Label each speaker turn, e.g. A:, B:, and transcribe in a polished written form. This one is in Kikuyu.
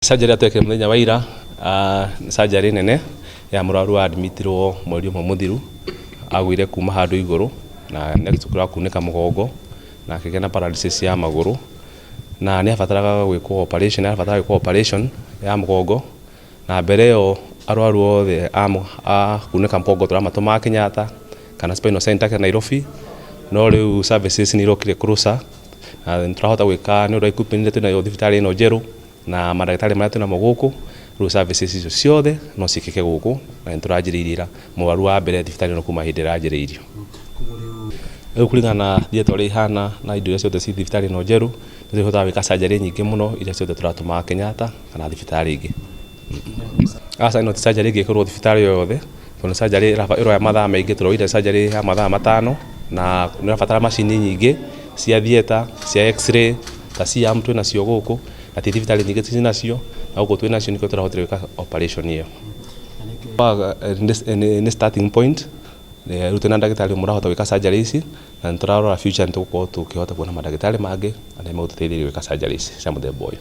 A: Surgery ĩrĩa twekire mũthenya wa ira nĩ surgery nene ya mũrwaru wa admitirwo mweri ũmwe mũthiru. Agũire kuma handũ igũrũ na nĩ kunĩka mũgongo na akĩgĩa na paralysis ya magũrũ, na nĩ abataraga gwĩkwo operation, nĩ abataraga gwĩkwo operation ya mũgongo. Na mbere ĩyo arwaru othe a kunĩka mũgongo tũramatũmaga Kenyatta kana Spinal Center Nairobi, no rĩu services nĩ irokire closer na nĩ tũrahota gwĩka nĩ ũndũ wa equipment ĩrĩa twĩnayo thibitarĩ ĩno njerũ na mandagĩtarĩ marĩa twĩnamo gũkũ. Rĩu services icio ciothe no ciĩkĩke gũkũ, na nĩ tũranjĩrĩirie ira mũrwaru wa mbere thibitarĩ ĩno kuma hĩndĩ ĩranjĩrĩirio. Rĩu kũringana na theatre ũrĩa ihana na indo iria ciothe ci thibitarĩ ĩno njerũ, nĩ tũhotaga gwĩka surgery nyingĩ mũno iria ciothe tũratũmaga Kenyatta kana thibitarĩ ingĩ. Aca, ĩno ti surgery ĩngĩkĩrwo thibitarĩ o yothe, tondũ surgery ĩroya mathaa maingĩ. Tũroire surgery ya mathaa 5 na nĩ ũrabatara macini nyingĩ cia theatre, cia X-ray, ta C-arm twĩ nacio gũkũ, na ti thibitarĩ nyingĩ ciĩ nacio, na gũkũ twĩ nacio nĩkĩo tũrahotire gwĩka operation ĩyo. Nĩ starting point. Rĩu twĩna ndagĩtarĩ ũmwe ũrahota gwĩka surgery ici, na nĩ tũrarora future nĩ tũgũkorwo tũkĩhota kuona mandagĩtarĩ mangĩ arĩa megũtũteithĩrĩria gwĩka surgery ici cia mũthemba ũyũ.